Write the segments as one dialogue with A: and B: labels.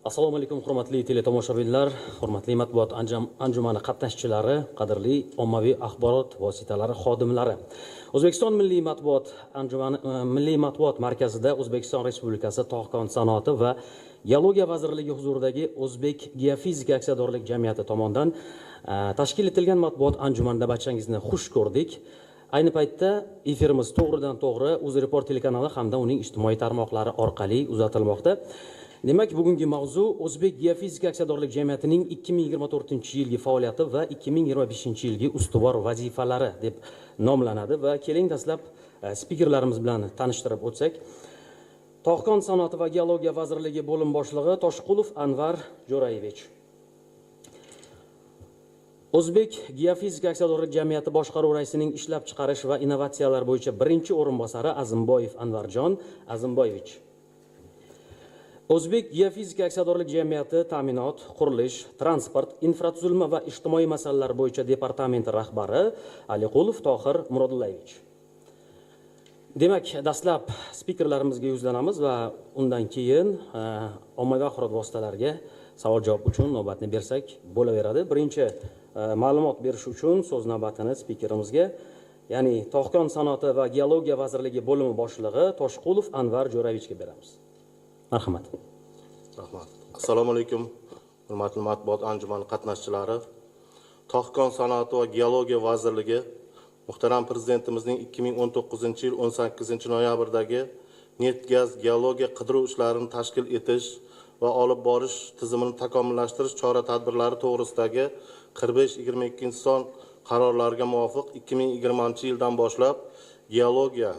A: Assalomu alaykum, hurmatli teletomoshabinlar, hurmatli matbuot anjumani qatnashchilari, qadrli ommaviy axborot vositalari xodimlari. O'zbekiston Milliy matbuot anjumani Milliy matbuot markazida O'zbekiston Respublikasi Tog'-kon sanoati va geologiya vazirligi huzuridagi O'zbek geofizika aksiyadorlik jamiyati tomonidan tashkil etilgan matbuot anjumanida barchangizni xush ko'rdik. Ayni paytda efirimiz to'g'ridan to'g'ri UzReport telekanali hamda uning ijtimoiy tarmoqlari orqali uzatilmoqda. Demak, bugungi mavzu O'zbek geofizika aksiyadorlik jamiyatining 2024-yilgi faoliyati va 2025-yilgi ustuvor vazifalari deb nomlanadi va keling dastlab spikerlarimiz bilan tanishtirib o'tsak. Tog'-kon sanoati va geologiya vazirligi bo'lim boshlig'i Toshqulov Anvar Jo'rayevich. O'zbek geofizika aksiyadorlik jamiyati boshqaruv raisining ishlab chiqarish va innovatsiyalar bo'yicha birinchi o'rinbosari Azimboyev Anvarjon Azimboyevich. O'zbek geofizika aksiyadorlik jamiyati ta'minot, qurilish, transport, infratuzilma va ijtimoiy masalalar bo'yicha departamenti rahbari Aliqulov Tohir Murodullayevich. Demak, dastlab spikerlarimizga yuzlanamiz va undan keyin ommaviy axborot vositalariga savol-javob uchun navbatni bersak bo'laveradi. Birinchi ma'lumot berish uchun so'z navbatini spikerimizga, ya'ni Tog'-kon sanoati va geologiya vazirligi bo'limi boshlig'i Toshqulov Anvar Jo'rayevichga beramiz. Marhamat.
B: Rahmat. Assalomu alaykum, hurmatli matbuot anjumani qatnashchilari. Tog'-kon sanoati va geologiya vazirligi muhtaram prezidentimizning 2019-yil 18-noyabrdagi neft gaz geologiya qidiruv ishlarini tashkil etish va olib borish tizimini takomillashtirish chora-tadbirlari to'g'risidagi 45-22 son qarorlariga muvofiq 2020-yildan boshlab geologiya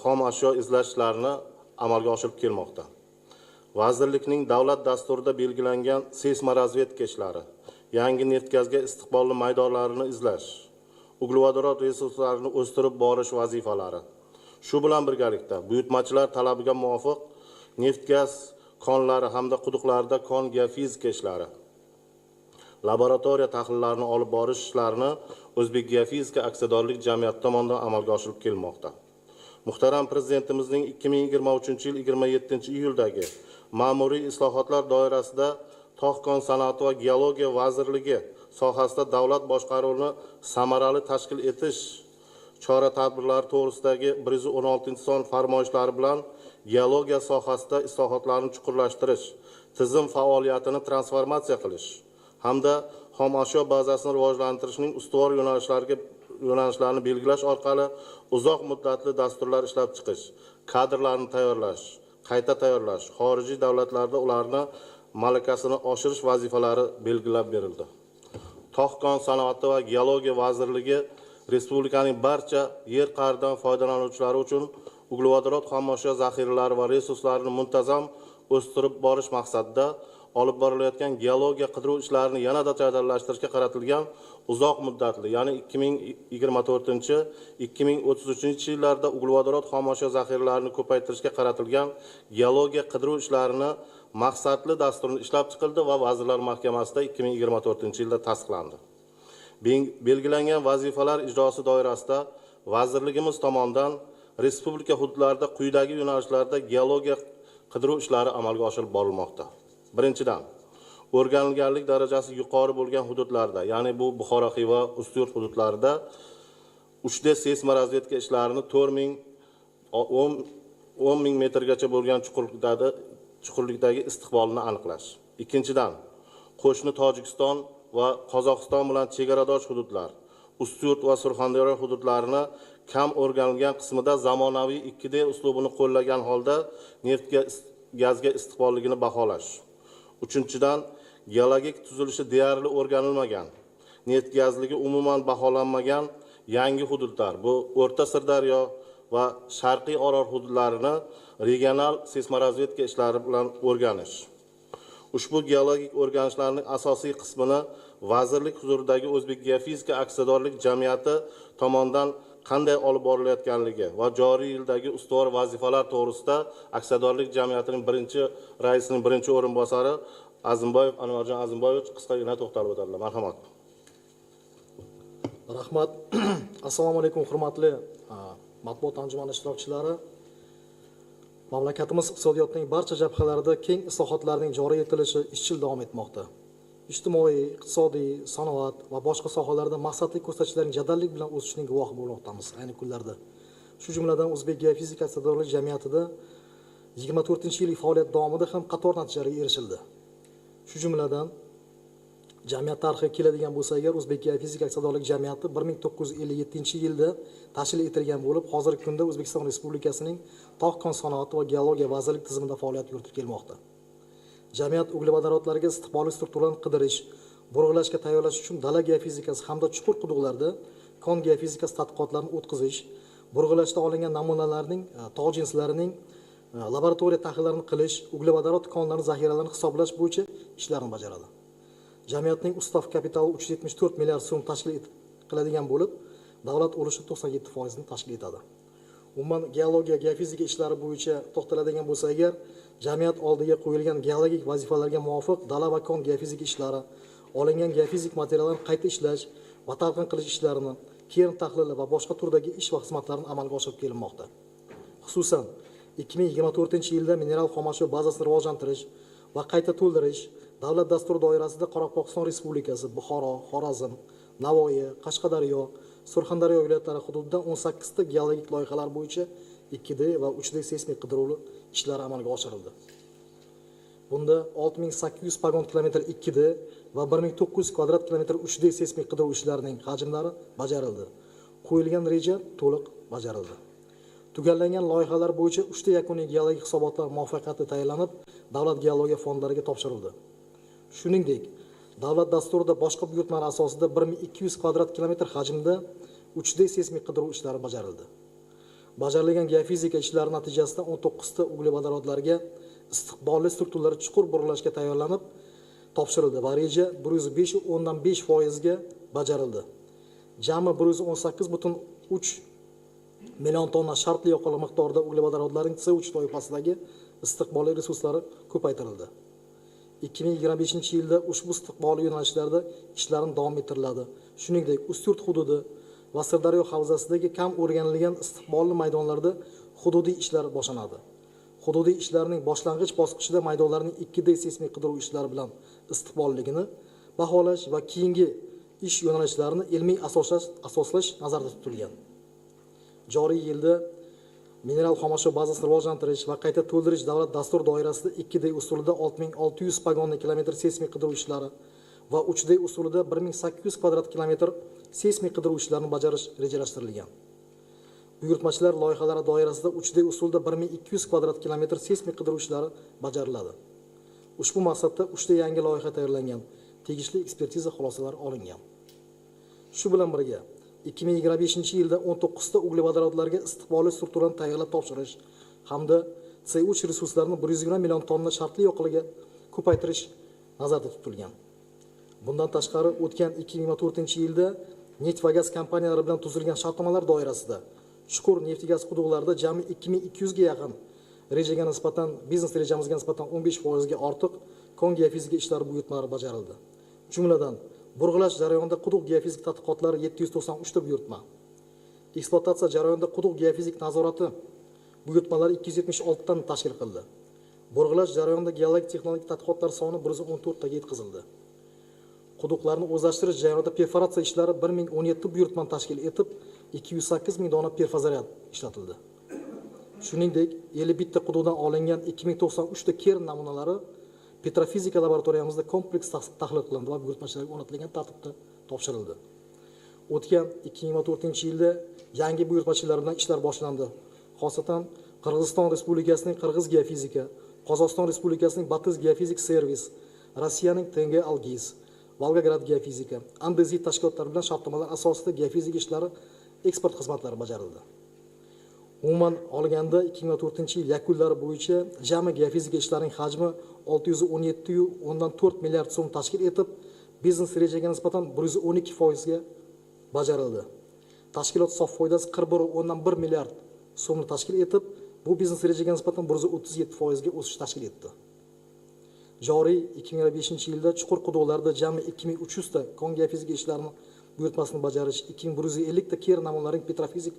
B: xom ashyo izlash ishlarini amalga oshirib kelmoqda. Vazirlikning davlat dasturida belgilangan seysmorazvedka ishlari, yangi neft gazga istiqbolli maydonlarini izlash, uglevodorod resurslarini o'stirib borish vazifalari, shu bilan birgalikda buyurtmachilar talabiga muvofiq neft gaz konlari hamda quduqlarida kon geofizika ishlari, laboratoriya tahlillarini olib borish ishlarini O'zbek geofizika aksiyadorlik jamiyati tomonidan amalga oshirib kelmoqda. Muhtaram prezidentimizning 2023-yil 27-iyuldagi ma'muriy islohotlar doirasida Tog'-kon sanoati va geologiya vazirligi sohasida davlat boshqaruvini samarali tashkil etish chora-tadbirlari to'g'risidagi 116 son farmoyishlari bilan geologiya sohasida islohotlarni chuqurlashtirish, tizim faoliyatini transformatsiya qilish hamda xom ashyo bazasini rivojlantirishning ustuvor yo'nalishlarini belgilash orqali uzoq muddatli dasturlar ishlab chiqish, kadrlarni tayyorlash, qayta tayyorlash, xorijiy davlatlarda ularni malakasini oshirish vazifalari belgilab berildi. Tog'-kon sanoati va geologiya vazirligi respublikaning barcha yer qa'ridan foydalanuvchilari uchun uglevodorod xomashyo zaxiralari va resurslarini muntazam o'stirib borish maqsadida olib borilayotgan geologiya qidiruv ishlarini yanada jadallashtirishga qaratilgan uzoq muddatli, ya'ni 2024-2033 yillarda uglevodorod xomashyo zaxiralarini ko'paytirishga qaratilgan geologiya qidiruv ishlarini maqsadli dasturini ishlab chiqildi va Vazirlar Mahkamasida 2024-yilda tasdiqlandi. Belgilangan vazifalar ijrosi doirasida vazirligimiz tomonidan respublika hududlarida quyidagi yo'nalishlarda geologiya qidiruv ishlari amalga oshirib borilmoqda. Birinchidan, o'rganilganlik darajasi yuqori bo'lgan hududlarda, ya'ni bu Buxoro, Xiva, Ustyurt hududlarida 3D seysmorazvedka ishlarini 4000, 10 000 metrgacha bo'lgan chuqurlikdagi istiqbolini aniqlash. Ikkinchidan, qo'shni Tojikiston va Qozog'iston bilan chegaradosh hududlar, Ustyurt va Surxondaryo hududlarini kam o'rganilgan qismida zamonaviy 2D uslubini qo'llagan holda neftga, gazga istiqbolligini baholash. Uchinchidan, geologik tuzilishi deyarli o'rganilmagan, neft gazligi umuman baholanmagan yangi hududlar, bu O'rta Sirdaryo va Sharqiy Orol hududlarini regional seysmorazvedka ishlari bilan o'rganish. Ushbu geologik o'rganishlarning asosiy qismini vazirlik huzuridagi O'zbek geofizika aksiyadorlik jamiyati tomonidan qanday olib borilayotganligi va joriy yildagi ustuvor vazifalar to'g'risida aksiyadorlik jamiyatining birinchi raisining birinchi o'rinbosari Azimboyev Anvarjon Azimboyevich qisqagina to'xtalib o'tadilar. Marhamat.
C: Rahmat. Assalomu alaykum, hurmatli matbuot anjumani ishtirokchilari. Mamlakatimiz iqtisodiyotining barcha jabhalarida keng islohotlarning joriy etilishi izchil davom etmoqda. Ijtimoiy, iqtisodiy, sanoat va boshqa sohalarda maqsadli ko'rsatkichlarning jadallik bilan o'sishining guvohi bo'lmoqdamiz ayni kunlarda. Shu jumladan O'zbek geofizika aksiyadorlik jamiyatida 24-yillik faoliyat davomida ham qator natijalarga erishildi. Shu jumladan jamiyat tarixiga keladigan bo'lsa agar, O'zbek geofizika aksiyadorlik jamiyati 1957-yilda tashkil etilgan bo'lib, hozirgi kunda O'zbekiston Respublikasining Tog'-kon sanoati va geologiya vazirligi tizimida faoliyat yuritib kelmoqda. Jamiyat uglevodorodlarga istiqbolli strukturalarni qidirish, burg'ilashga tayyorlash uchun dala geofizikasi hamda chuqur quduqlarda kon geofizikasi tadqiqotlarini o'tkazish, burg'ilashda olingan namunalarning, tog' jinslarining laboratoriya tahlillarini qilish, uglevodorod konlari zaxiralarini hisoblash bo'yicha ishlarni bajaradi. Jamiyatning ustav kapitali 374 milliard so'm tashkil qiladigan bo'lib, davlat ulushi 97% ni tashkil etadi. Umuman geologiya, geofizika ishlari bo'yicha to'xtaladigan bo'lsa agar, jamiyat oldiga qo'yilgan geologik vazifalarga muvofiq dala va kon geofizika ishlari, olingan geofizik materiallarni qayta ishlash va talqin qilish ishlarini, kern tahlili va boshqa turdagi ish va xizmatlarni amalga oshirib kelinmoqda. Xususan, 2024-yilda mineral xomashyo bazasini rivojlantirish va qayta to'ldirish davlat dasturi doirasida Qoraqalpog'iston Respublikasi, Buxoro, Xorazm, Navoiy, Qashqadaryo, Surxondaryo viloyatlari hududida 18 ta geologik loyihalar bo'yicha 2D va 3D seysmik qidiruv ishlari amalga oshirildi. Bunda 6800 pogon kilometr 2D va 1900 kvadrat kilometr 3D seysmik qidiruv ishlarining hajmlari bajarildi. Qo'yilgan reja to'liq bajarildi. Tugallangan loyihalar bo'yicha 3 ta yakuniy geologik hisobotlar muvaffaqiyatli tayyorlanib, davlat geologiya fondlariga topshirildi. Shuningdek, davlat dasturida boshqa buyurtmalar asosida 1200 kvadrat kilometr hajmda 3D seysmik qidiruv ishlari bajarildi. Bajarilgan geofizika ishlari natijasida 19 ta uglevodorodlarga istiqbolli strukturalar chuqur burg'ilashga tayyorlanib topshirildi va reja 105.5% ga bajarildi. Jami 118.3 million tonna shartli yoqilg'i miqdorida uglevodorodlarning C3 toifasidagi istiqbolli resurslari ko'paytirildi. 2025-yilda ushbu istiqbolli yo'nalishlarda ishlarni davom ettiriladi. Shuningdek, Ustyurt hududi va Sirdaryo havzasidagi kam o'rganilgan istiqbolli maydonlarda hududiy ishlar boshlanadi. Hududiy ishlarning boshlang'ich bosqichida maydonlarning 2D seysmik qidiruv ishlari bilan istiqbolligini baholash va keyingi ish yo'nalishlarini ilmiy asoslash nazarda tutilgan. Joriy yilda mineral xomashyo bazasini rivojlantirish va qayta to'ldirish davlat dasturi doirasida 2D usulida 6600 pogonni kilometr seysmik qidiruv ishlari va 3D usulida 1800 kvadrat kilometr seysmik qidiruv ishlarini bajarish rejalashtirilgan. Buyurtmachilar loyihalari doirasida 3D usulda 1200 kvadrat kilometr seysmik qidiruv ishlari bajariladi. Ushbu maqsadda 3 ta yangi loyiha tayyorlangan, tegishli ekspertiza xulosalari olingan. Shu bilan birga 2025-yilda 19 ta uglevodorodlarga istiqbolli strukturani tayyorlab topshirish hamda C3 resurslarini 120 million tonna shartli yoqilg'iga ko'paytirish nazarda tutilgan. Bundan tashqari, o'tgan 2024-yilda neft va gaz kompaniyalari bilan tuzilgan shartnomalar doirasida chuqur neft gaz quduqlarida jami 2200 ga yaqin rejaga nisbatan, biznes rejamizga nisbatan 15% ga ortiq kon geofizika ishlari buyurtmalari bajarildi. Jumladan, burg'ulash jarayonida quduq geofizik tadqiqotlari 793 ta buyurtma, ekspluatatsiya jarayonida quduq geofizik nazorati buyurtmalari 276 dan tashkil qildi. Burg'ulash jarayonida geologik texnologik tadqiqotlar soni 114 taga yetkazildi. Quduqlarni o'zlashtirish jarayonida perforatsiya ishlari 1017 buyurtmani tashkil etib, 208 ming dona perfozaryad ishlatildi. Shuningdek, 51 ta quduqdan olingan 2093 ta kern namunalari petrofizika laboratoriyamizda kompleks tahlil qilindi va buyurtmachilarga o'rnatilgan tartibda topshirildi. O'tgan 2024-yilda yangi buyurtmachilar bilan ishlar boshlandi. Xosatan Qirg'iziston Respublikasining Qirg'iz geofizika, Qozog'iston Respublikasining Batis geofizik servis, Rossiyaning TNG Algiz, Volgograd geofizika, Andezit tashkilotlari bilan shartnomalar asosida geofizik ishlari, eksport xizmatlari bajarildi. Umuman olganda 2024-yil yakunlari bo'yicha jami geofizika ishlarining hajmi 617,4 milliard so'm tashkil etib, biznes rejaga nisbatan 112% ga bajarildi. Tashkilot sof foydasi 41,1 milliard so'mni tashkil etib, bu biznes rejaga nisbatan 137% ga o'sish tashkil etdi. Joriy 2025-yilda chuqur quduqlarda jami 2300 ta kon geofizika ishlarini buyurtmasini bajarish, 2150 ta kern namunalarining petrofizik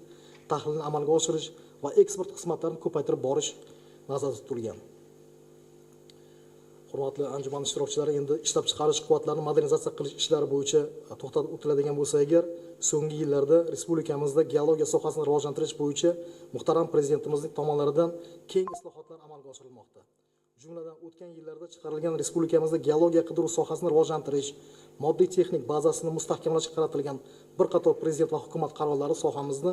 C: tahlilini amalga oshirish va eksport xizmatlarini ko'paytirib borish nazarda tutilgan. Hurmatli anjuman ishtirokchilari, endi ishlab chiqarish quvvatlarini modernizatsiya qilish ishlari bo'yicha to'xtatib o'tiladigan bo'lsa agar, so'nggi yillarda respublikamizda geologiya sohasini rivojlantirish bo'yicha muhtaram prezidentimizning tomonidan keng islohotlar amalga oshirilmoqda. Jumladan, o'tgan yillarda chiqarilgan respublikamizda geologiya qidiruv sohasini rivojlantirish, moddiy texnik bazasini mustahkamlashga qaratilgan bir qator prezident va hukumat qarorlari sohamizni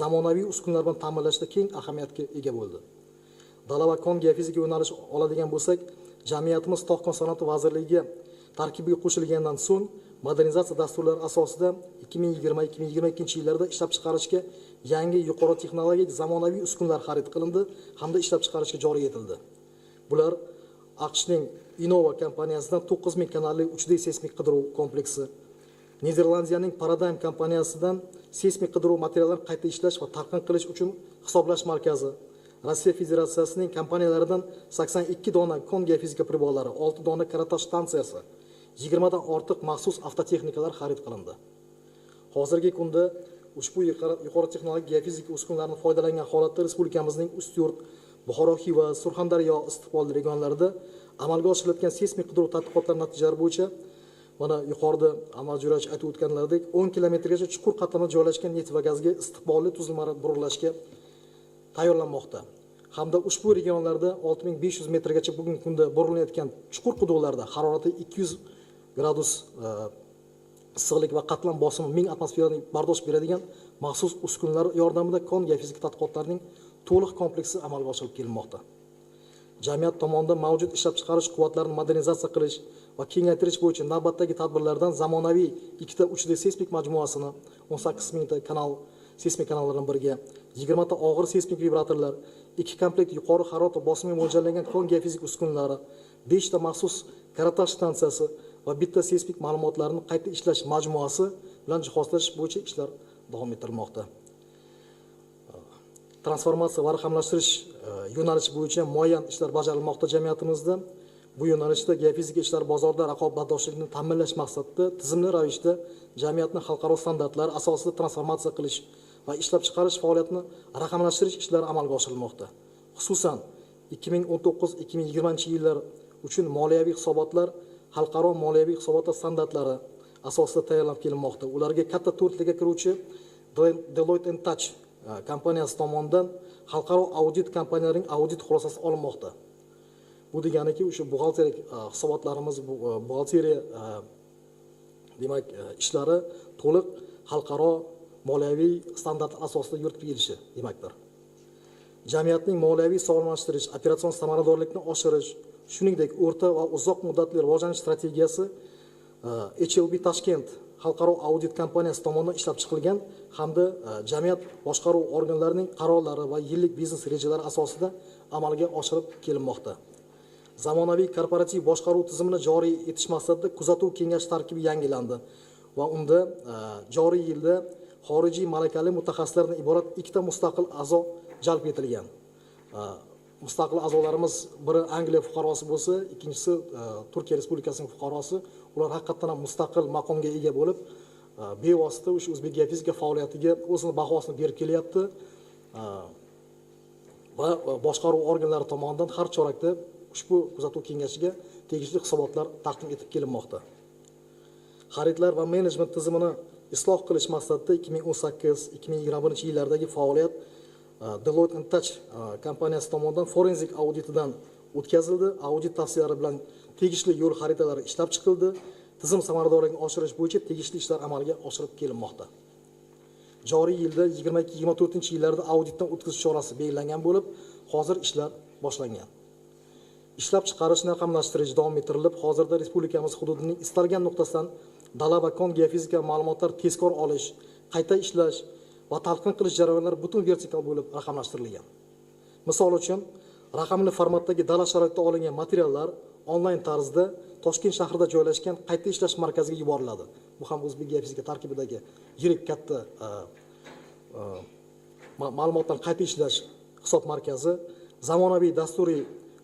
C: zamonaviy uskunalar bilan ta'minlashda keng ahamiyatga ega bo'ldi. Dala va kon geofizika yo'nalishi oladigan bo'lsak, jamiyatimiz Tog'-kon sanoati vazirligiga tarkibiga qo'shilgandan so'ng modernizatsiya dasturlari asosida 2020-2022 yillarda ishlab chiqarishga yangi yuqori texnologik zamonaviy uskunalar xarid qilindi hamda ishlab chiqarishga joriy etildi. Bular AQShning Innova kompaniyasidan 9000 kanalli 3D seysmik qidiruv kompleksi, Niderlandiyaning Paradigm kompaniyasidan seysmik qidiruv materiallarini qayta ishlash va talqin qilish uchun hisoblash markazi, Rossiya Federatsiyasining kompaniyalaridan 82 dona kon geofizika priborlari, 6 dona karatash stansiyasi, 20 dan ortiq maxsus avtotexnikalar xarid qilindi. Hozirgi kunda ushbu yuqori texnologik geofizika uskunalaridan foydalangan holatda respublikamizning Ustyurt, Buxoro, Xiva, Surxondaryo istiqbolli regionlarida amalga oshirilayotgan seysmik qidiruv tadqiqotlari natijalari bo'yicha mana yuqorida Anvar Jo'rayevich aytib o'tganlaridek 10 kilometrgacha chuqur qatlamda joylashgan neft va gazga istiqbolli tuzilmalar burg'ilashga tayyorlanmoqda. Hamda ushbu regionlarda 6500 metrgacha bugungi kunda burilayotgan chuqur quduqlarda harorati 200 gradus issiqlik va qatlam bosimi 1000 atmosferaga bardosh beradigan maxsus uskunalar yordamida kon geofizika tadqiqotlarining to'liq kompleksi amalga oshirib kelinmoqda. Jamiyat tomonidan mavjud ishlab chiqarish quvvatlarini modernizatsiya qilish va kengaytirish bo'yicha navbatdagi tadbirlardan zamonaviy ikkita 3D seysmik majmuasini 18 mingta kanal seysmik kanallaridan birga, 20 ta og'ir seysmik vibratorlar, 2 komplekt yuqori harorat va bosimga mo'ljallangan kon geofizik uskunalari, 5 ta maxsus karatash stansiyasi va bitta seysmik ma'lumotlarni qayta ishlash majmuasi bilan jihozlash bo'yicha ishlar davom ettirilmoqda. Transformatsiya va raqamlashtirish yo'nalishi bo'yicha muayyan ishlar bajarilmoqda jamiyatimizda. Bu yo'nalishda geofizika ishlar bozorida raqobatbardoshlikni ta'minlash maqsadida tizimli ravishda jamiyatni xalqaro standartlar asosida transformatsiya qilish va ishlab chiqarish faoliyatini raqamlashtirish ishlari amalga oshirilmoqda. Xususan, 2019-2020 yillar uchun moliyaviy hisobotlar xalqaro moliyaviy hisobotlar standartlari asosida tayyorlanib kelinmoqda. Ularga katta to'rtlikka kiruvchi Deloitte & Touch kompaniyasi tomonidan xalqaro audit kompaniyalarining audit xulosasi olinmoqda. Bu deganiki, o'sha buxgalterik hisobotlarimiz, buxgalteriya demak ishlari to'liq xalqaro moliyaviy standart asosida yuritib kelishi demakdir. Jamiyatning moliyaviy sog'lomlashtirish, operatsion samaradorlikni oshirish, shuningdek o'rta va uzoq muddatli rivojlanish strategiyasi HLB Tashkent xalqaro audit kompaniyasi tomonidan ishlab chiqilgan hamda jamiyat boshqaruv organlarining qarorlari va yillik biznes rejalari asosida amalga oshirib kelinmoqda. Zamonaviy korporativ boshqaruv tizimini joriy etish maqsadida kuzatuv kengashi tarkibi yangilandi va unda joriy yilda xorijiy malakali mutaxassislardan iborat ikkita mustaqil a'zo jalb etilgan. Mustaqil a'zolarimiz biri Angliya fuqarosi bo'lsa, ikkinchisi Turkiya Respublikasining fuqarosi. Ular haqiqatan ham mustaqil maqomga ega bo'lib, bevosita o'sha o'zbek geofizika faoliyatiga o'zini bahosini berib kelyapti va boshqaruv organlari tomonidan har chorakda ushbu kuzatuv kengashiga tegishli hisobotlar taqdim etib kelinmoqda. Xaridlar va menejment tizimini isloh qilish maqsadida 2018-2021 yillardagi faoliyat Deloitte & Touch kompaniyasi tomonidan forenzik auditidan o'tkazildi. Audit tavsiyalari bilan tegishli yo'l xaritalari ishlab chiqildi. Tizim samaradorligini oshirish bo'yicha tegishli ishlar amalga oshirib kelinmoqda. Joriy yilda 22-24 yillarda auditdan o'tkazish chorasi belgilangan bo'lib, hozir ishlar boshlangan. Ishlab chiqarishni raqamlashtirish davom ettirilib, hozirda respublikamiz hududining istalgan nuqtasidan dala va kon geofizika ma'lumotlar tezkor olish, qayta ishlash va talqin qilish jarayonlari butun vertikal bo'lib raqamlashtirilgan. Misol uchun, raqamli formatdagi dala sharoitida olingan materiallar onlayn tarzda Toshkent shahrida joylashgan qayta ishlash markaziga yuboriladi. Bu ham o'zbek geofizika tarkibidagi yirik katta ma'lumotlarni qayta ishlash hisob markazi zamonaviy dasturiy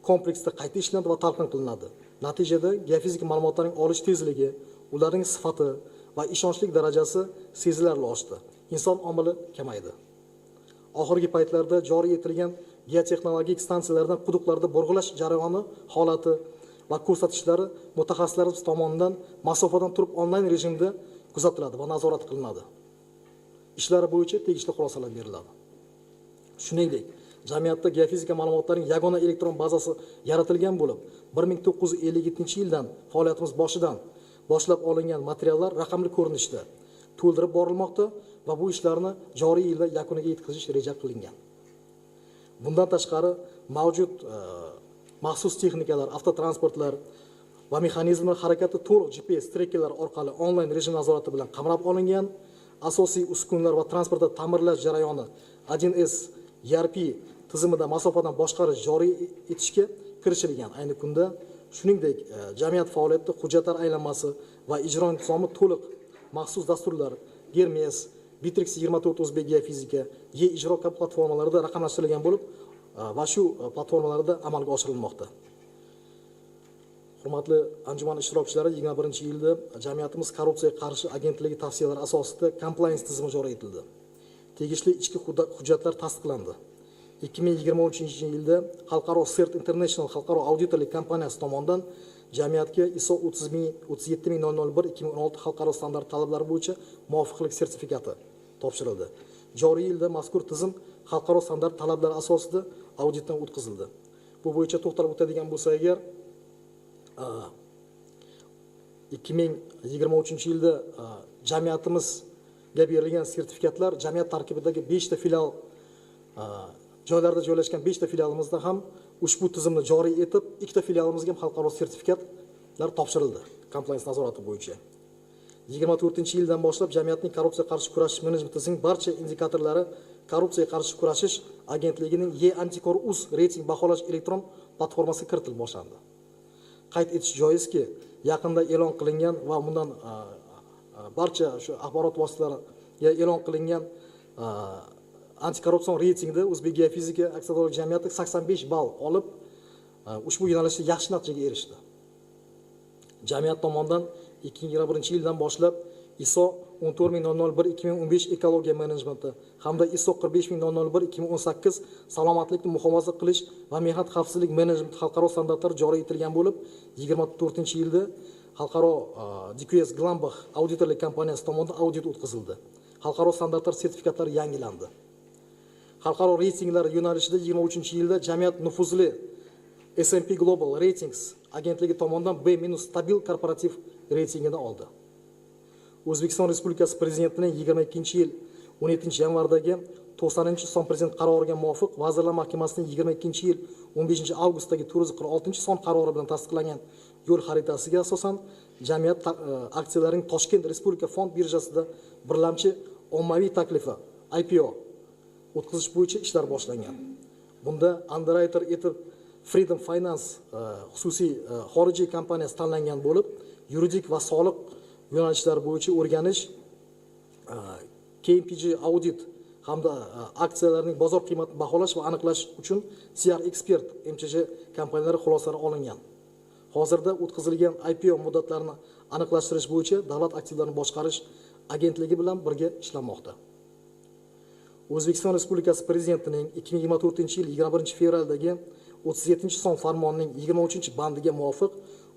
C: kompleksda qayta ishlanadi va talqin qilinadi. Natijada geofizika ma'lumotlarining olish tezligi, ularning sifati va ishonchlik darajasi sezilarli oshdi. Inson omili kamaydi. Oxirgi paytlarda joriy etilgan geotexnologik stansiyalardan quduqlarda burg'ilash jarayoni holati va ko'rsatishlari mutaxassislarimiz tomonidan masofadan turib onlayn rejimda kuzatiladi va nazorat qilinadi. Ishlari bo'yicha tegishli xulosalar beriladi. Shuningdek, jamiyatda geofizika ma'lumotlarining yagona elektron bazasi yaratilgan bo'lib, 1957-yildan faoliyatimiz boshidan boshlab olingan materiallar raqamli ko'rinishda to'ldirib borilmoqda va bu ishlarni joriy yilda yakuniga yetkazish reja qilingan. Bundan tashqari, mavjud maxsus texnikalar, avtotransportlar va mexanizmlar harakati to'liq GPS trekerlar orqali onlayn rejim nazorati bilan qamrab olingan. Asosiy uskunalar va transportda ta'mirlash jarayoni 1S ERP tizimida masofadan boshqarish joriy etishga kirishilgan. Ayni kunda shuningdek, jamiyat faoliyatida hujjatlar aylanmasi va ijro intizomi to'liq maxsus dasturlar Germes, Bitrix 24 O'zbek geofizika, e-ijro platformalarida raqamlashtirilgan bo'lib, va shu platformalarda amalga oshirilmoqda. Hurmatli anjuman ishtirokchilari, 21-yilda jamiyatimiz korrupsiyaga qarshi agentligi tavsiyalari asosida compliance tizimi joriy etildi. Tegishli ichki hujjatlar tasdiqlandi. 2023-yilda xalqaro CERT International xalqaro auditorlik kompaniyasi tomonidan jamiyatga ISO 37001-2016 xalqaro standart talablari bo'yicha muvofiqlik sertifikati topshirildi. Joriy yilda mazkur tizim xalqaro standart talablari asosida auditdan o'tkazildi. Bu bo'yicha to'xtalib o'tadigan bo'lsa agar, 2023-yilda jamiyatimizga berilgan sertifikatlar jamiyat tarkibidagi 5 ta filial joylarda joylashgan 5 ta filialimizda ham ushbu tizimni joriy etib, 2 ta filialimizga ham xalqaro sertifikatlar topshirildi compliance nazorati bo'yicha. 24-yildan boshlab jamiyatning korrupsiyaga qarshi kurashish menejment tizimining barcha indikatorlari korrupsiyaga qarshi kurashish agentligining e-antikor.uz reyting baholash elektron platformasiga kiritilib boshlandi. Qayd etish joizki, yaqinda e'lon qilingan va bundan barcha shu axborot vositalariga e'lon qilingan antikorrupsion reytingda O'zbek geofizika aksiyadorlik jamiyati 85 ball olib, ushbu yo'nalishda yaxshi natijaga erishdi. Jamiyat tomonidan 2021-yildan boshlab ISO 14001-2015 ekologiya menejmenti hamda ISO 45001-2018 salomatlikni muhofaza qilish va mehnat xavfsizlik menejmenti xalqaro standartlari joriy etilgan bo'lib, 24-yilda xalqaro DQS Glambach auditorlik kompaniyasi tomonidan audit o'tkazildi. Xalqaro standartlar sertifikatlari yangilandi. Xalqaro reytinglar yo'nalishida 23-yilda jamiyat nufuzli S&P Global Ratings agentligi tomonidan B- stabil korporativ reytingini oldi. O'zbekiston Respublikasi Prezidentining 22-yil 17-yanvardagi 90-son prezident qaroriga muvofiq Vazirlar Mahkamasining 22-yil 15-avgustdagi 446-son qarori bilan tasdiqlangan yo'l xaritasiga asosan jamiyat aksiyalarining Toshkent Respublika fond birjasida birlamchi ommaviy taklifi IPO o'tkazish bo'yicha ishlar boshlangan. Bunda underwriter etib Freedom Finance xususiy xorijiy kompaniyasi tanlangan bo'lib, yuridik va soliq yo'nalishlari bo'yicha o'rganish, KPMG audit hamda aksiyalarning bozor qiymatini baholash va aniqlash uchun CR Expert MCJ kompaniyalari xulosalari olingan. Hozirda o'tkazilgan IPO muddatlarini aniqlashtirish bo'yicha Davlat aktivlarini boshqarish agentligi bilan birga ishlanmoqda. O'zbekiston Respublikasi Prezidentining 2024-yil 21-fevraldagi 37-son farmonining 23-bandiga muvofiq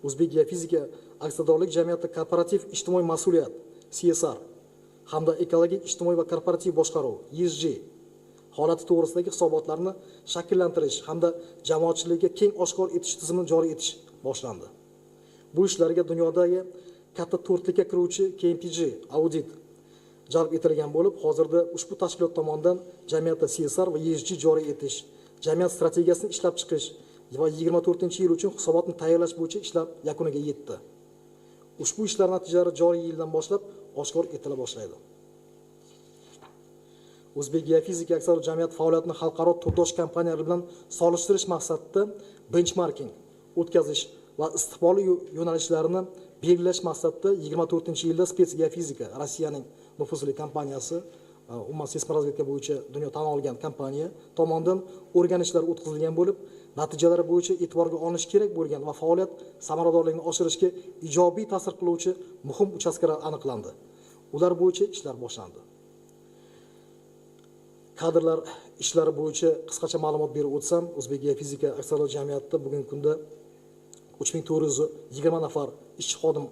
C: O'zbek geofizika aksiyadorlik jamiyati korporativ ijtimoiy mas'uliyat CSR hamda ekologik ijtimoiy va korporativ boshqaruv ESG holati to'g'risidagi hisobotlarni shakllantirish hamda jamoatchilikka keng oshkor etish tizimini joriy etish boshlandi. Bu ishlarga dunyodagi katta to'rtlikka kiruvchi KPMG audit jalb etilgan bo'lib, hozirda ushbu tashkilot tomonidan jamiyatda CSR va ESG joriy etish, jamiyat strategiyasini ishlab chiqish va 24-yil uchun hisobotni tayyorlash bo'yicha ishlar yakuniga yetdi. Ushbu ishlar natijalari joriy yildan boshlab oshkor etila boshlaydi. O'zbek geofizika aksiyador jamiyat faoliyatini xalqaro turdosh kompaniyalar bilan solishtirish maqsadida benchmarking o'tkazish va istiqbolli yo'nalishlarini belgilash maqsadida 24-yilda Spetsgeofizika Rossiyaning nufuzli kompaniyasi, umuman seysmorazvedka bo'yicha dunyo tan olgan kompaniya tomonidan o'rganishlar o'tkazilgan bo'lib, natijalari bo'yicha e'tiborga olinishi kerak bo'lgan va faoliyat samaradorligini oshirishga ijobiy ta'sir qiluvchi muhim uchastkalar aniqlandi. Ular bo'yicha ishlar boshlandi. Kadrlar ishlari bo'yicha qisqacha ma'lumot berib o'tsam, O'zbek geofizika aksiyador jamiyatida bugungi kunda 3420 nafar ishchi xodim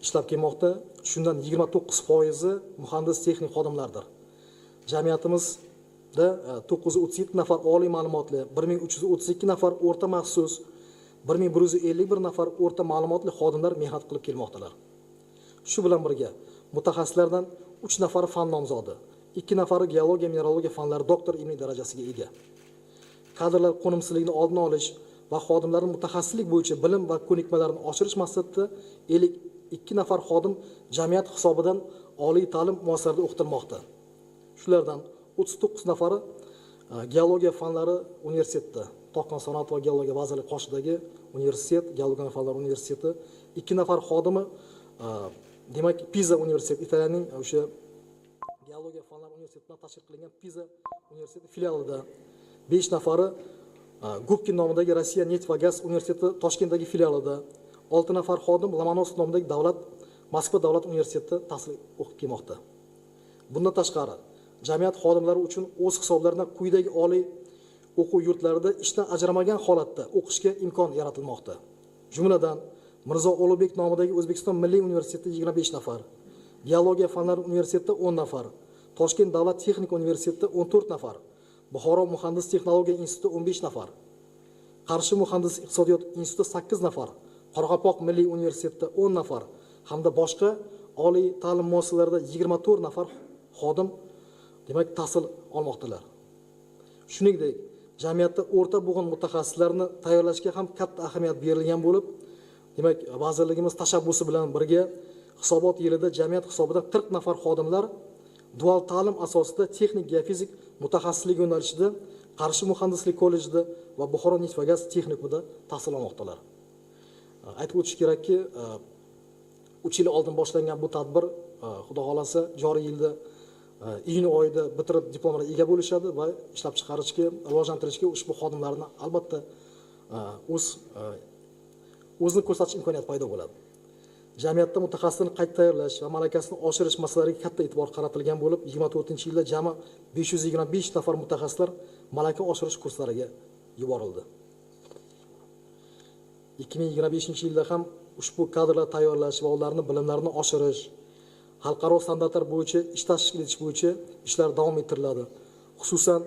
C: ishlab kelmoqda. Shundan 29% muhandis texnik xodimlardir. Jamiyatimizda 937 nafar oliy ma'lumotli, 1332 nafar o'rta maxsus, 1151 nafar o'rta ma'lumotli xodimlar mehnat qilib kelmoqdalar. Shu bilan birga mutaxassislardan 3 nafari fan nomzodi, 2 nafari geologiya, mineralogiya fanlari doktor ilmiy darajasiga ega. Kadrlar qo'nimsizligini oldini olish va xodimlarning mutaxassislik bo'yicha bilim va ko'nikmalarini oshirish maqsadida 52 nafar xodim jamiyat hisobidan oliy ta'lim muassasalarida o'qitilmoqda. Shulardan 39 nafari geologiya fanlari universitetida, Tog'-kon sanoat va geologiya vazirligi qoshidagi universitet, geologiya fanlari universiteti, 2 nafar xodimi demak Piza universiteti, Italiyaning o'sha geologiya fanlari universitetidan tashkil qilingan Piza universiteti filialida, 5 nafari Gubkin nomidagi Rossiya neft va gaz universiteti Toshkentdagi filialida, 6 nafar xodim Lomonosov nomidagi davlat Moskva davlat universitetida tahsil o'qib kelmoqda. Bundan tashqari, jamiyat xodimlari uchun o'z hisoblaridan quyidagi oliy o'quv yurtlarida ishdan ajramagan holatda o'qishga imkon yaratilmoqda. Jumladan, Mirzo Ulug'bek nomidagi O'zbekiston Milliy universitetida 25 nafar, Geologiya fanlari universitetida 10 nafar, Toshkent davlat texnika universitetida 14 nafar, Buxoro muhandis texnologiya institutida 15 nafar, Qarshi muhandis iqtisodiyot institutida 8 nafar, Qoraqalpoq milliy universitetida 10 nafar hamda boshqa oliy ta'lim muassasalarida 24 nafar xodim demak tahsil olmoqdalar. Shuningdek, jamiyatda o'rta bo'g'in mutaxassislarni tayyorlashga ham katta ahamiyat berilgan bo'lib, demak vazirligimiz tashabbusi bilan birga hisobot yilida jamiyat hisobidan 40 nafar xodimlar dual ta'lim asosida texnik geofizik mutaxassislik yo'nalishida Qarshi muhandislik kollejida va Buxoro neft va gaz texnikumida tahsil olmoqdalar. Aytib o'tish kerakki, 3 yil oldin boshlangan bu tadbir xudo xolasa joriy yilda iyun oyida bitirib diplomlarga ega bo'lishadi va ishlab chiqarishga, rivojlantirishga ushbu xodimlarni albatta o'zini ko'rsatish imkoniyati paydo bo'ladi. Jamiyatda mutaxassislarni qayta tayyorlash va malakasini oshirish masalalariga katta e'tibor qaratilgan bo'lib, 24-yilda jami 525 nafar mutaxassislar malaka oshirish kurslariga yuborildi. 2025-yilda ham ushbu kadrlar tayyorlash va ularning bilimlarini oshirish, xalqaro standartlar bo'yicha ish tashkil etish bo'yicha ishlar davom ettiriladi. Xususan,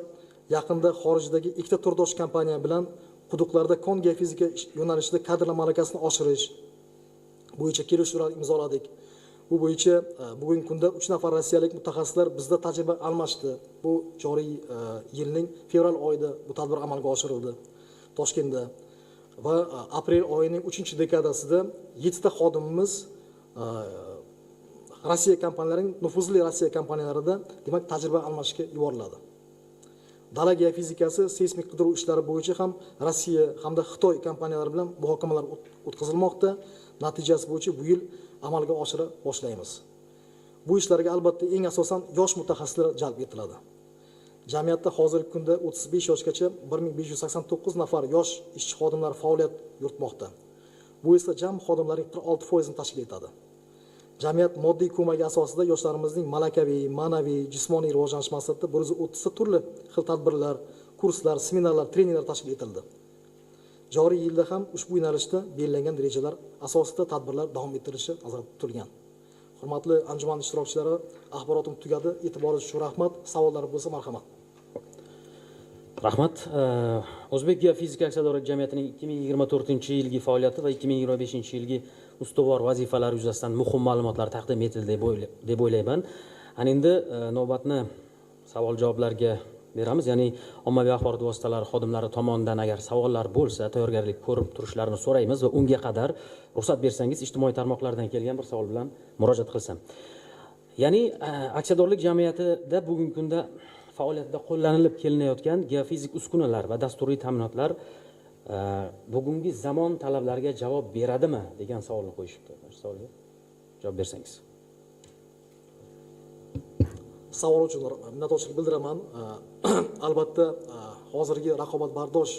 C: yaqinda xorijdagi ikkita turdosh kompaniya bilan quduqlarda kon geofizika yo'nalishida kadrlar malakasini oshirish bo'yicha kelishuvlar imzoladik. Bu bo'yicha bugungi kunda 3 nafar rossiyalik mutaxassislar bizda tajriba almashdi. Bu joriy yilning fevral oyida bu tadbir amalga oshirildi Toshkentda va aprel oyining 3-dekadasida 7 ta xodimimiz Rossiya kompaniyalarining nufuzli Rossiya kompaniyalarida demak tajriba almashishga yuboriladi. Dala geofizikasi, seysmik qidiruv ishlari bo'yicha ham Rossiya hamda Xitoy kompaniyalari bilan muhokamalar o'tkazilmoqda. Natijasi bo'yicha bu yil amalga oshira boshlaymiz. Bu ishlarga albatta eng asosan yosh mutaxassislar jalb etiladi. Jamiyatda hozirgi kunda 35 yoshgacha 1589 nafar yosh ishchi xodimlar faoliyat yuritmoqda. Bu esa jami xodimlarning 46% tashkil etadi. Jamiyat moddiy ko'magi asosida yoshlarimizning malakaviy, ma'naviy, jismoniy rivojlanish maqsadida 130 ta turli xil tadbirlar, kurslar, seminarlar, treninglar tashkil etildi. Joriy yilda ham ushbu yo'nalishda belgilangan rejalar asosida tadbirlar davom ettirilishi nazarda tutilgan. Hurmatli anjuman ishtirokchilari, axborotim tugadi. E'tiboringiz uchun rahmat. Savollar bo'lsa marhamat.
A: Rahmat. O'zbek geofizika aksiyadorlik jamiyatining 2024-yilgi faoliyati va 2025-yilgi ustuvor vazifalari yuzasidan muhim ma'lumotlar taqdim etildi deb o'ylayman. Ana endi navbatni savol-javoblarga beramiz. Ya'ni ommaviy axborot vositalari xodimlari tomonidan agar savollar bo'lsa, tayyorgarlik ko'rib turishlarini so'raymiz va unga qadar ruxsat bersangiz ijtimoiy tarmoqlardan kelgan bir savol bilan murojaat qilsam. Ya'ni aksiyadorlik jamiyatida bugungi kunda faoliyatida qo'llanilib kelinayotgan geofizik uskunalar va dasturiy ta'minotlar bugungi zamon talablariga javob beradimi degan savolni qo'yishibdi. Shu savolga javob bersangiz.
C: Savol uchun minnatdorchilik bildiraman. Albatta, hozirgi raqobatbardosh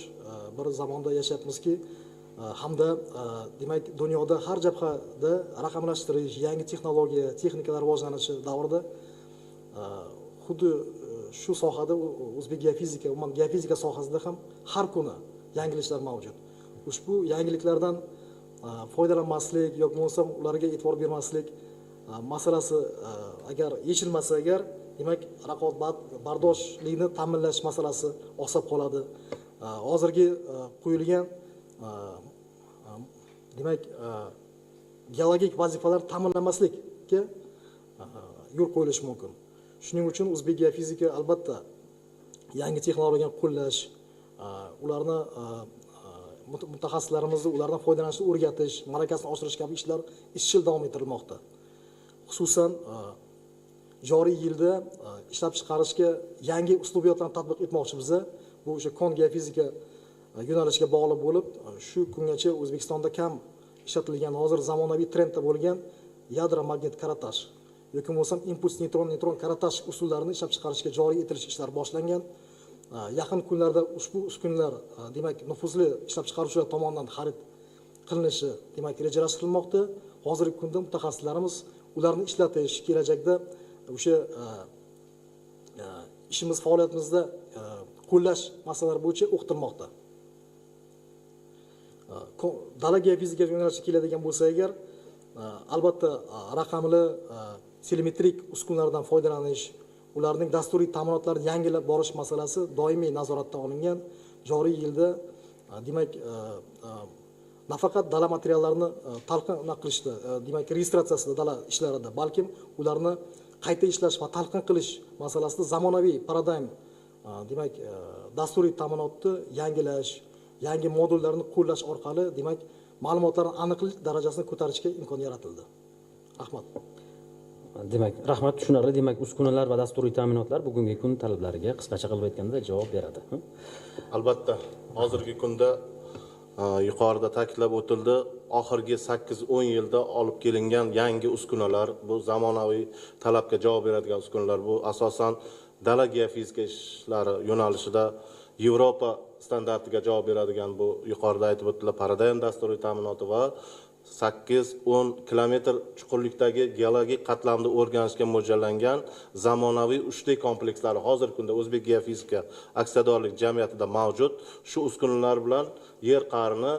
C: bir zamonda yashayapmizki, hamda demak dunyoda har jabhada raqamlashtirish, yangi texnologiya, texnikalar rivojlanishi davrida xuddi Shu sohada o'zbek geofizika, umuman geofizika sohasida ham har kuni yangiliklar mavjud. Ushbu yangiliklardan foydalanmaslik yoki bo'lmasam ularga e'tibor bermaslik masalasi agar yechilmasa agar, demak raqobat bardoshlikni ta'minlash masalasi oqsab qoladi. Hozirgi qo'yilgan demak geologik vazifalar ta'minlanmaslikka yo'l qo'yilishi mumkin. Shuning uchun o'zbek geofizika albatta yangi texnologiyani qo'llash, ularni mutaxassislarimizni ulardan foydalanishni o'rgatish, malakasini oshirish kabi ishlar izchil davom ettirilmoqda. Xususan, joriy yilda ishlab chiqarishga yangi uslubiyotlarni tatbiq etmoqchimiz. Bu o'sha kon geofizika yo'nalishiga bog'liq bo'lib, shu kungacha O'zbekistonda kam ishlatilgan, hozir zamonaviy trendda bo'lgan yadro magnit karatash yoki bo'lmasam impuls neytron neytron karatash usullarini ishlab chiqarishga joriy etilish ishlari boshlangan. Yaqin kunlarda ushbu uskunalar demak nufuzli ishlab chiqaruvchilar tomonidan xarid qilinishi demak rejalashtirilmoqda. Hozirgi kunda mutaxassislarimiz ularni ishlatish, kelajakda o'sha ishimiz faoliyatimizda qo'llash masalalari bo'yicha o'qitilmoqda. Dala geofizika yo'nalishiga keladigan bo'lsa agar, albatta raqamli telemetrik uskunalardan foydalanish, ularning dasturiy ta'minotlarini yangilab borish masalasi doimiy nazoratda olingan. Joriy yilda demak nafaqat dala materiallarini talqin qilishda, demak registratsiyasida dala ishlarida, balkim ularni qayta ishlash va talqin qilish masalasida zamonaviy paradigm demak dasturiy ta'minotni yangilash, yangi modullarni qo'llash orqali demak ma'lumotlarni aniqlik darajasini ko'tarishga imkon yaratildi. Rahmat.
A: Demak, rahmat, tushunarli. Demak, uskunalar va dasturiy ta'minotlar bugungi kun talablariga qisqacha qilib aytganda javob beradi.
B: Albatta, hozirgi kunda yuqorida ta'kidlab o'tildi, oxirgi 8-10 yilda olib kelingan yangi uskunalar, bu zamonaviy talabga javob beradigan uskunalar, bu asosan dala geofizika ishlari yo'nalishida Yevropa standartiga javob beradigan, bu yuqorida aytib o'tildi, paradigm dasturiy ta'minoti va 8-10 kilometr chuqurlikdagi geologik qatlamni o'rganishga mo'ljallangan zamonaviy 3D komplekslari hozirgi kunda O'zbek geofizika aksiyadorlik jamiyatida mavjud. Shu uskunalar bilan yer qa'rini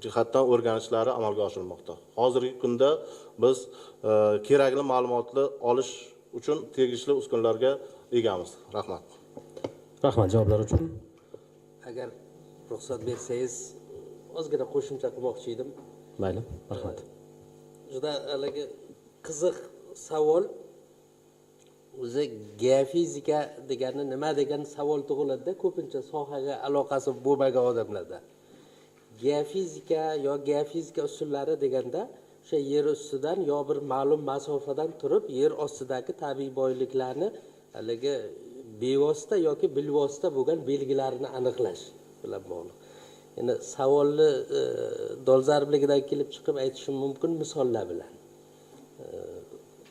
B: jihatdan o'rganishlari amalga oshirilmoqda. Hozirgi kunda biz kerakli ma'lumotni olish uchun tegishli uskunalarga egamiz. Rahmat.
A: Rahmat javoblar uchun.
D: Agar ruxsat bersangiz, ozgina qo'shimcha qilmoqchi edim.
A: Mayli, rahmat.
D: Juda haligi qiziq savol. O'zi geofizika degani nima degan savol tug'iladi-da ko'pincha sohaga aloqasi bo'lmagan odamlarda. Geofizika yo geofizika usullari deganda o'sha yer ustidan yo bir ma'lum masofadan turib yer ostidagi tabiiy boyliklarni haligi bevosita yoki bilvosita bo'lgan belgilarini aniqlash bilan bog'liq. Endi savolni dolzarbligidan kelib chiqib aytishim mumkin misollar bilan.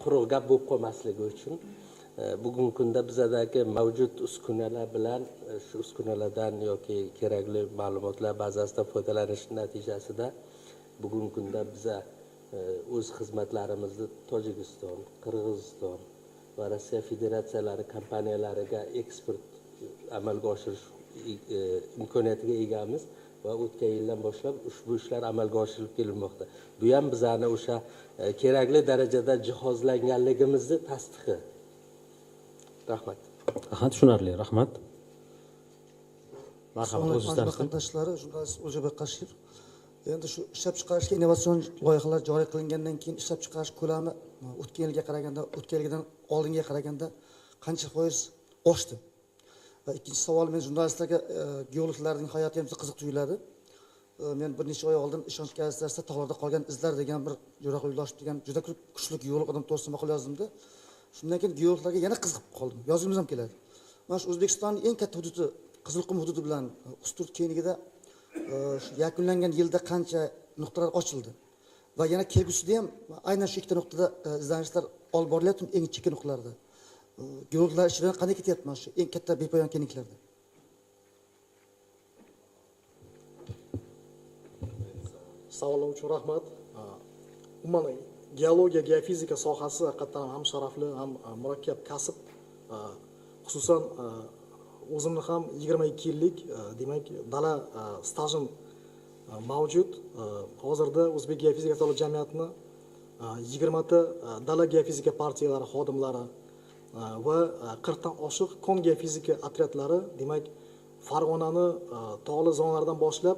D: Quruq gap bo'lib qolmasligi uchun bugungi kunda bizadagi mavjud uskunalar bilan shu uskunalardan yoki kerakli ma'lumotlar bazasidan foydalanish natijasida bugungi kunda biza o'z xizmatlarimizni Tojikiston, Qirg'iziston va Rossiya federatsiyalari kompaniyalariga eksport amalga oshirish imkoniyatiga egamiz va o'tgan yildan boshlab ushbu ishlar amalga oshirilib kelinmoqda. Bu ham bizani o'sha kerakli darajada jihozlanganligimizni tasdig'i. Rahmat.
A: Rahmat, tushunarli, rahmat. Marhamat, o'zingiz
E: qatnashishlari, jurnalist O'ljabek Qashiyev. Endi shu ishlab chiqarishga innovatsion loyihalar joriy qilingandan keyin ishlab chiqarish ko'lami o'tgan yilga qaraganda, o'tgan yildan oldingiga qaraganda qancha foiz oshdi? Va ikkinchi savol, men jurnalistlarga geologlarning hayoti ham qiziq tuyuladi. Men bir necha oy oldin Ishonch gazetasida tog'larda qolgan izlar degan bir Jo'raqul Yo'ldoshev degan juda kuchli geolog odam to'g'risida maqola yozdimda. Shundan keyin geologlarga yana qiziqib qoldim. Yozgimiz ham keladi. Mana shu O'zbekistonning eng katta hududi Qizilqum hududi bilan Usturt kengligida shu yakunlangan yilda qancha nuqtalar ochildi va yana kelgusida ham aynan shu ikkita nuqtada izlanishlar olib borilyapti, eng chekka nuqtalarda. Geologlar ishlari qanday ketyapti mana shu eng katta bepoyon kengliklarda?
C: Savollar uchun rahmat. Umuman geologiya, geofizika sohasi haqiqatan ham sharafli, ham murakkab kasb. Xususan o'zimni ham 22 yillik demak dala stajim mavjud. Hozirda O'zbek geofizika tadqiqot jamiyatini 20 ta dala geofizika partiyalari xodimlari va 40 dan oshiq kon geofizika otryadlari demak Farg'onani tog'li zonalaridan boshlab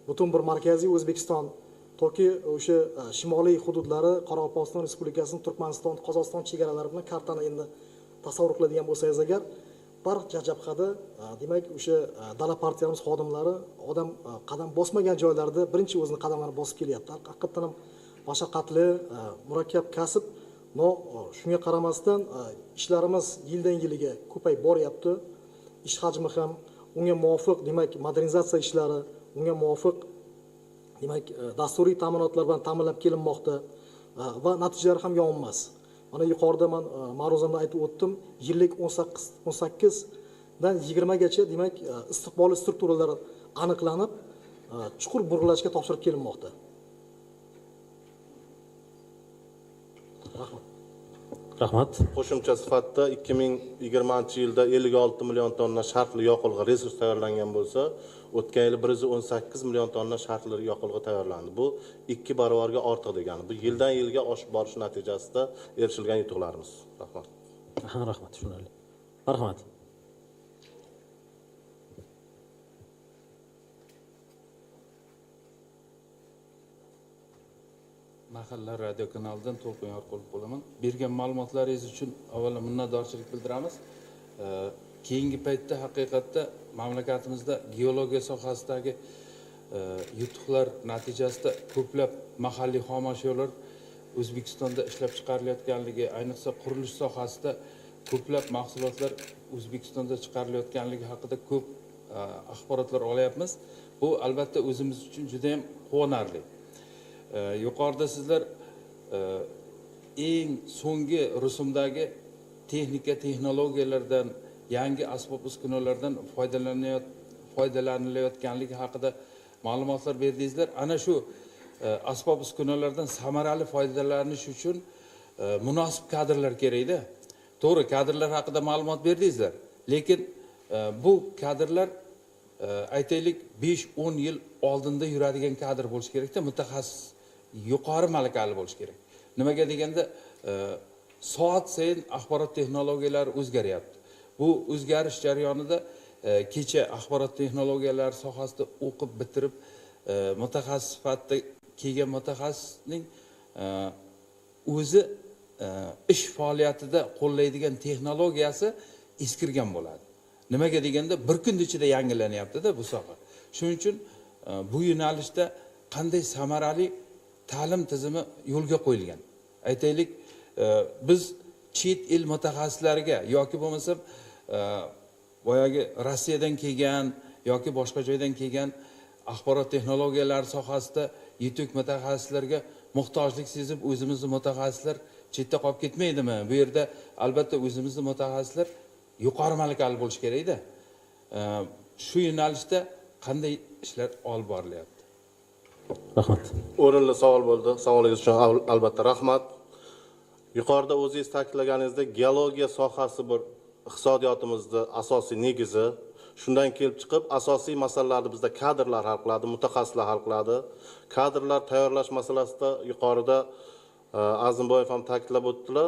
C: butun bir markaziy O'zbekiston toki o'sha shimoliy hududlari, Qoraqalpog'iston Respublikasining Turkmaniston, Qozog'iston chegaralari bilan kartani endi tasavvur qiladigan bo'lsangiz agar, barcha jabhada demak o'sha dala partiyamiz xodimlari odam qadam bosmagan joylarda birinchi o'zini qadamlarini bosib kelyapti. Haqiqatan ham mashaqqatli, murakkab kasb, no shunga qaramasdan ishlarimiz yildan yilga ko'payib boryapti. Ish hajmi ham unga muvofiq, demak modernizatsiya ishlari unga muvofiq, demak dasturiy ta'minotlar bilan ta'minlab kelinmoqda va natijalar ham yomon emas. Mana yuqorida men ma'ruzamda aytib o'tdim, yillik 18 dan 20 gacha demak istiqbolli strukturalar aniqlanib, chuqur burg'ilashga topshirib kelinmoqda. Rahmat.
A: Rahmat.
B: Qo'shimcha sifatida 2020-yilda 56 million tonna shartli yoqilg'i resurs tayyorlangan bo'lsa, o'tgan yili 118 million tonna shartli yoqilg'i tayyorlandi. Bu 2 barobarga ortiq degani. Bu yildan yilga oshib borish natijasida erishilgan yutuqlarimiz. Rahmat.
A: Rahmat, tushunarli. Marhamat.
F: Mahalla radio kanalidan To'lqin Yorqulov bo'laman. Bergan ma'lumotlaringiz uchun avvalo minnatdorchilik bildiramiz. Keyingi paytda haqiqatda mamlakatimizda geologiya sohasidagi yutuqlar natijasida ko'plab mahalliy xom ashyolar O'zbekistonda ishlab chiqarilayotganligi, ayniqsa qurilish sohasida ko'plab mahsulotlar O'zbekistonda chiqarilayotganligi haqida ko'p axborotlar olyapmiz. Bu albatta o'zimiz uchun juda ham quvonarli. Yuqorida sizlar eng so'nggi rusumdagi texnika, texnologiyalardan, yangi asbob uskunalardan foydalanilayotganligi haqida ma'lumotlar berdingizlar. Ana shu asbob uskunalardan samarali foydalanish uchun munosib kadrlar kerakda. To'g'ri, kadrlar haqida ma'lumot berdingizlar, lekin bu kadrlar aytaylik 5-10 yil oldinda yuradigan kadr bo'lish kerakda, mutaxassis, yuqori malakali bo'lish kerak. Nimaga deganda soat sayin axborot texnologiyalari o'zgaryapti. Bu o'zgarish jarayonida kecha axborot texnologiyalari sohasida o'qib bitirib mutaxassis sifatida kelgan mutaxassisning o'zi ish faoliyatida qo'llaydigan texnologiyasi eskirgan bo'ladi. Nimaga deganda bir kun ichida yangilanyapti-da bu soha. Shuning uchun bu yo'nalishda qanday samarali ta'lim tizimi yo'lga qo'yilgan. Aytaylik, biz chet el mutaxassislariga yoki bo'lmasa boyagi Rossiyadan kelgan yoki boshqa joydan kelgan axborot texnologiyalari sohasida yetuk mutaxassislarga muhtojlik sezib o'zimizni mutaxassislar chetda qolib ketmaydimi? Bu yerda albatta o'zimizni mutaxassislar yuqori malakali bo'lish kerakda. Shu yo'nalishda qanday ishlar olib borilyapti?
A: Rahmat.
B: O'rinli savol bo'ldi. Savolingiz uchun albatta rahmat. Yuqorida o'zingiz ta'kidlaganingizdek, geologiya sohasi bir iqtisodiyotimizning asosiy negizi. Shundan kelib chiqib, asosiy masalalarni bizda kadrlar hal qiladi, mutaxassislar hal qiladi. Kadrlar tayyorlash masalasida yuqorida Azimboyev ham ta'kidlab o'tdilar.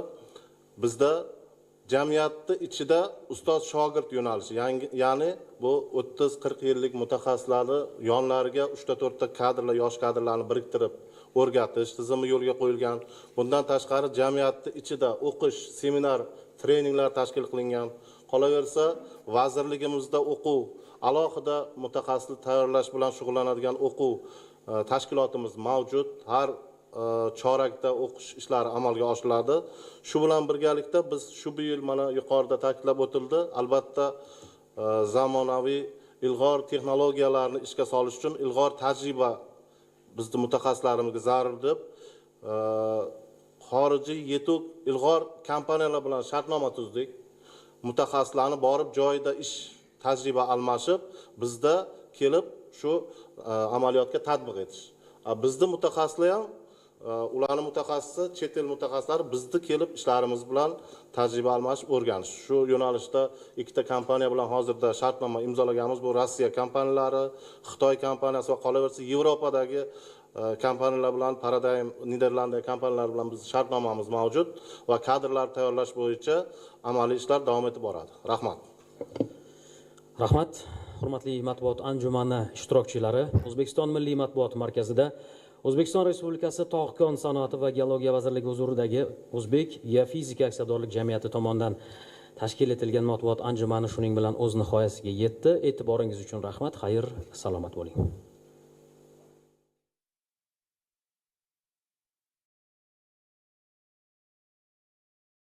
B: Bizda jamiyatni ichida ustoz shogird yo'nalishi, ya'ni bu 30-40 yillik mutaxassislarni yonlariga 3-4 ta kadrlar, yosh kadrlarni biriktirib o'rgatish tizimi yo'lga qo'yilgan. Bundan tashqari jamiyatni ichida o'qish, seminar, treninglar tashkil qilingan. Qolaversa, vazirligimizda o'quv, alohida mutaxassislik tayyorlash bilan shug'ullanadigan o'quv tashkilotimiz mavjud. Har chorakda o'qish ishlari amalga oshiriladi. Shu bilan birgalikda biz shu yil mana yuqorida ta'kidlab o'tildi, albatta zamonaviy ilg'or texnologiyalarni ishga solish uchun ilg'or tajriba bizni mutaxassislarimizga zarur deb xorijiy yetuk ilg'or kompaniyalar bilan shartnoma tuzdik. Mutaxassislarni borib joyida ish tajriba almashib, bizda kelib shu amaliyotga tatbiq etish. Bizni mutaxassislar ham Ularni mutaxassisi, chet el mutaxassislari bizni kelib ishlarimiz bilan tajriba almashib o'rganish. Shu yo'nalishda ikkita kompaniya bilan hozirda shartnoma imzolaganmiz. Bu Rossiya kompaniyalari, Xitoy kompaniyasi va qolaversa Yevropadagi kompaniyalar bilan, Paradigm Niderlandiya kompaniyalari bilan biz shartnomamiz mavjud va kadrlar tayyorlash bo'yicha amaliy ishlar davom etib boradi. Rahmat.
A: Rahmat. Hurmatli matbuot anjumani ishtirokchilari, O'zbekiston Milliy matbuot markazida O'zbekiston Respublikasi Tog'-kon sanoati va geologiya vazirligi huzuridagi O'zbek geofizika aksiyadorlik jamiyati tomonidan tashkil etilgan matbuot anjumani shuning bilan o'z nihoyasiga yetdi. E'tiboringiz uchun rahmat. Xayr, salomat bo'ling.